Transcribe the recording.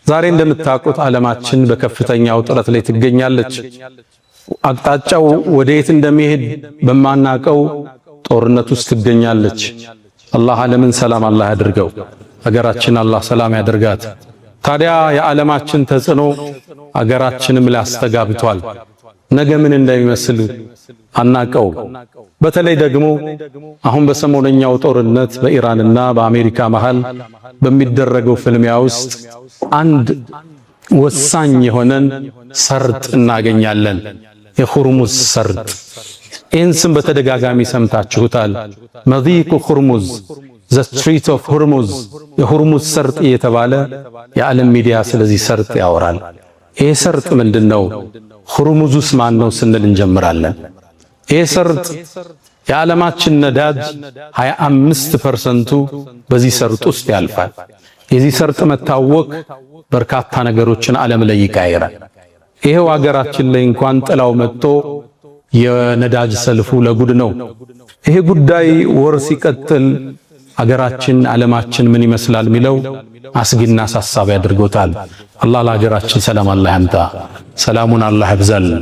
ዛሬ እንደምታውቁት ዓለማችን በከፍተኛ ውጥረት ላይ ትገኛለች። አቅጣጫው ወደየት እንደሚሄድ በማናቀው ጦርነት ውስጥ ትገኛለች። አላህ ዓለምን ሰላም አላህ ያድርገው። አገራችን አላህ ሰላም ያድርጋት። ታዲያ የዓለማችን ተጽዕኖ አገራችንም ላይ አስተጋብቷል። ነገ ምን እንደሚመስል አናቀው። በተለይ ደግሞ አሁን በሰሞነኛው ጦርነት በኢራንና በአሜሪካ መሃል በሚደረገው ፍልሚያ ውስጥ አንድ ወሳኝ የሆነን ሰርጥ እናገኛለን። የሁርሙዝ ሰርጥ። ይህን ስም በተደጋጋሚ ሰምታችሁታል። መዲቁ ሁርሙዝ፣ the Strait of Hormuz፣ የሁርሙዝ ሰርጥ እየተባለ የዓለም ሚዲያ ስለዚህ ሰርጥ ያወራል። ይህ ሰርጥ ምንድነው? ሁርሙዙስ ማን ነው ስንል እንጀምራለን። ይህ ሰርጥ የዓለማችን ነዳጅ 25%ቱ በዚህ ሰርጥ ውስጥ ያልፋል። የዚህ ሰርጥ መታወክ በርካታ ነገሮችን ዓለም ላይ ይቀያይራል። ይሄው አገራችን ላይ እንኳን ጥላው መጥቶ የነዳጅ ሰልፉ ለጉድ ነው። ይሄ ጉዳይ ወር ሲቀጥል አገራችን ዓለማችን ምን ይመስላል የሚለው አስጊና አሳሳቢ አድርጎታል። አላህ ለሀገራችን ሰላም አላህ ያምጣ። ሰላሙን አላህ ያብዛልን።